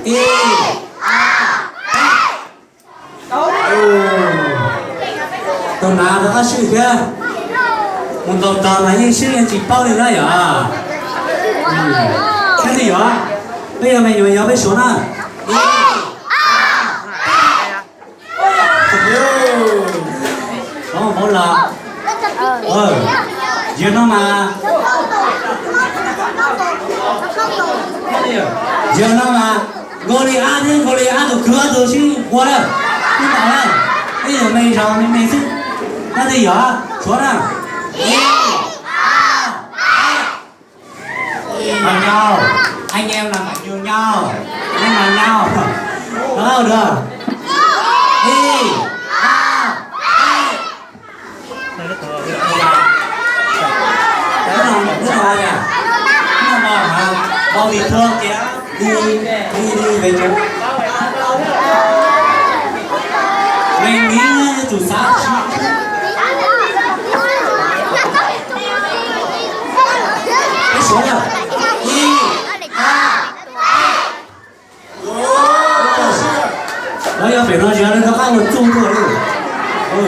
Ib, tus nav rov qab swb thiab. Mus ntaus tog mas yeej swb yeej tsis paub li na yom. Thiab twb yog, peb yog me nyuam yaus peb suav na. Paub paub los. Yog no mas, yog no mas, Nkauj Li Ab thiab Nkauj Li Ab tus kwv ob tug sib ua na, sib ntaus na. Peb yog me zog me me xwb. Nyob twj ywm, suav na. Mas nyaub, anh em là phải nhường nhau, anh em là nhau. Đó được. Ib, hai, ba. Hnub no, hnub no, hnub no mà, mà bao bì thường kìa. Đi, đi, đi về chỗ. Mày nghĩ nhá, chủ xã. Cái số nào? Đi. Lawv yog pem no zov lawv rov qab ua txuj tuaj li.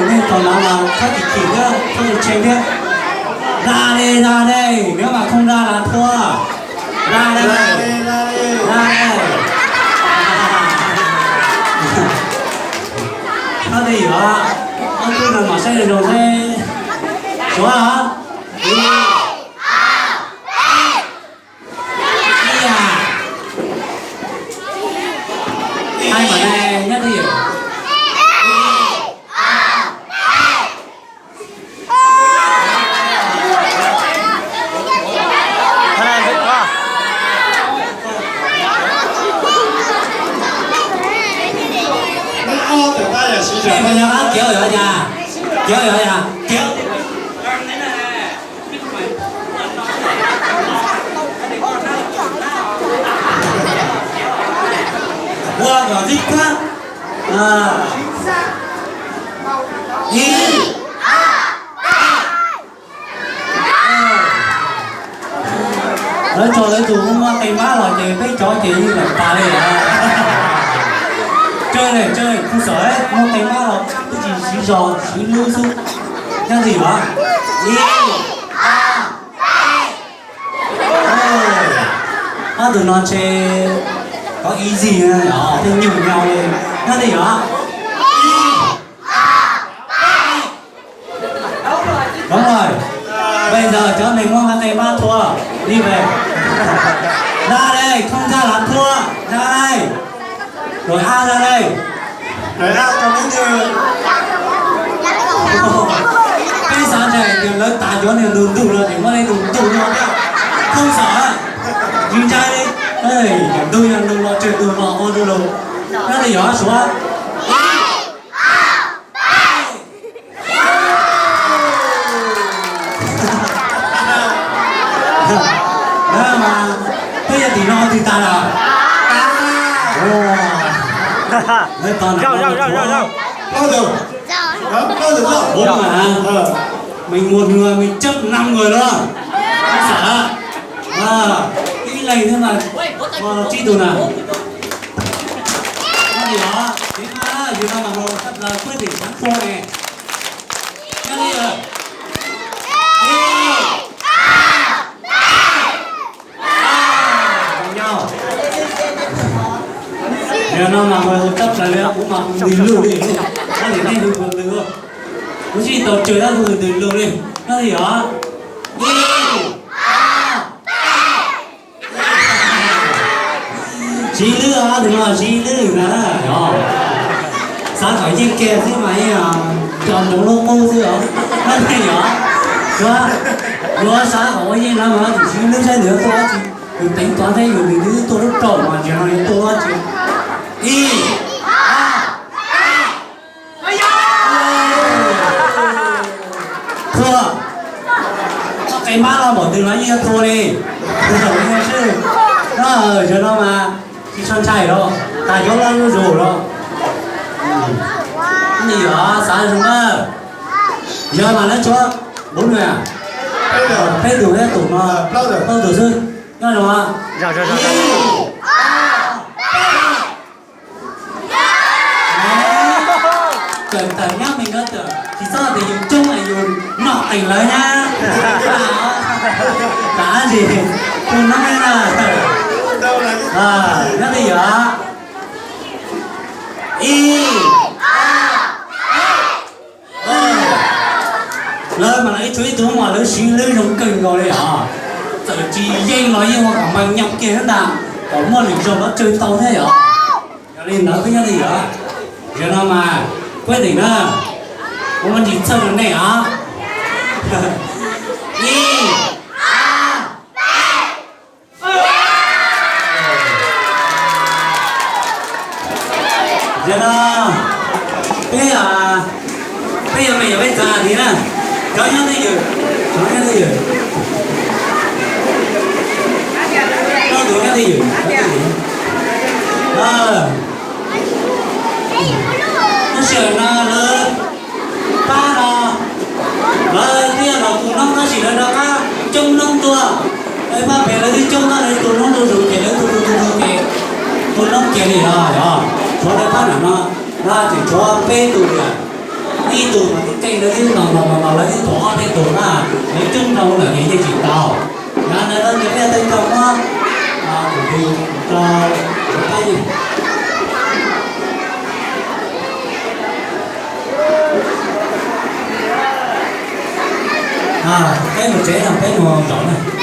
Nej tos no mas txhob chim chim thiab, txhob tshee thiab. Ra đây, ra đây, nếu mà không ra là thua. Ra đây, ra đây. Txhob tej yam, ob tug no mam saib zoo zoo seb. Suav hov. Ib yam. Hai mà ne, nhất cái gì? Kéo rồi hả? Kéo rồi hả? Kéo. Ua kom dib kab. Ib, lawv tso lawv tus muaj qe mab los ces peb cov ces yeej lawm tas li. Tsawg li, tsawg li, kuv xav muaj qe mab los twb tsis siv zog siv lub xwb. Nyob twj ywm. Ib, ob tug no ntshe có ý gì, thiaj nyuj nyau li. Nyob twj ywm. Đúng rồi. Bây giờ chó này muaj qe mab thua. Đi về. Ra đây, không ra là thua. Ra đây. Rồi A ra đây. Peb xav ntshe tias lawv tas cov niag ntug ntug no ces muab ib tug ntug no thiab. Thoob xav, tsis ntshai li. Cov ntug yog ntug los tsawg ntug los ua ntug los. Nyob li yog suav. Mas peb yog tim no twg tas lawm? Plaub tug. Plaub tug. Bốn mà hả? Mình một người, mình chấp năm người luôn. Không sợ. À, ib leeg thiab mas, tsib tug na. Có gì đó, tiếng A, Việt Nam bản đồ sắp là quyết định thắng thua nè. Nhớ đi rồi. Ê! Ê! Ê! Ê! Cùng nhau. Việt Nam bản đồ sắp là lượt của mà từ lượt đi. Có thể đi từ từ từ luôn. Cũng chỉ tàu trời đã từ từ lượt đi. Có gì hả? Ê! Siv lwb os, tus no siv lwb na. Xav kom yeej kiag xwb mas yeej cov ntsoov lub qub xwb os. Yog, yuav xav kom ua yeej no mas tus siv lwb saib nws yuav tuaj dab tsi. Yus teev tuav thiab yus nws twb tuaj lub rau mas ntsis no yuav tuaj dab tsi. Ib, ob, peb. Thua. Qe mab los npaum twg los yeej yuav thua li. Zaum no mas tsis tshua ntshai los, tas cov loj zuj zus los. Nim yog xav zoo na. Yog mas lawv tshuav bốn người à? Peb tug thiab tus no plaub tug xwb. Nyob zoo. Kawm ntawv nyob me no tsis txhob tias yus coob es yus noj qees lawv na. Kav tsij tus no na. Nyob twj ywm. Ib, lawv mas lawv ib tug ib tug mas lawv siv lwb zoo kawg nkaus li os. Txawm tsis yeej los yeej ua kom mas nyob kiag xwb ntag, kom muaj lwm zaus lawv tsawg tau thiab yom. Yog li ntawd peb nyob twj ywm, zaum no mas kuv teem na, kuv muab ntsis txhawj rau nej os. Ib, zaum no peb, peb yuav me nyuam peb txav thiab na. Cov nyob twj ywm, cov nyob twj ywm, cov nyob twj ywm, cov nyob twj ywm. Lub sij hawm no lawv pab no, lawv thiaj los tus noob tab sis lawv rov qab coob noob tuaj. Lawv pab pem lawv twb coob no, lawv tus noob tus zus ces lawv tus tus tus tus ces tus noob kiag li os. Tshuav lawv pab nram no, no tseem tshuav peb tus, ib tug mas tib keej lawv twb ntaus ntaus ntaus ntaus lawv twb tuag ob peb tug na, lawv coob rau lawm ces yeej tsis tau. Yog li ntawd ces peb tej rau muab, kuv rau, peb mus tsev no peb mus zaum na.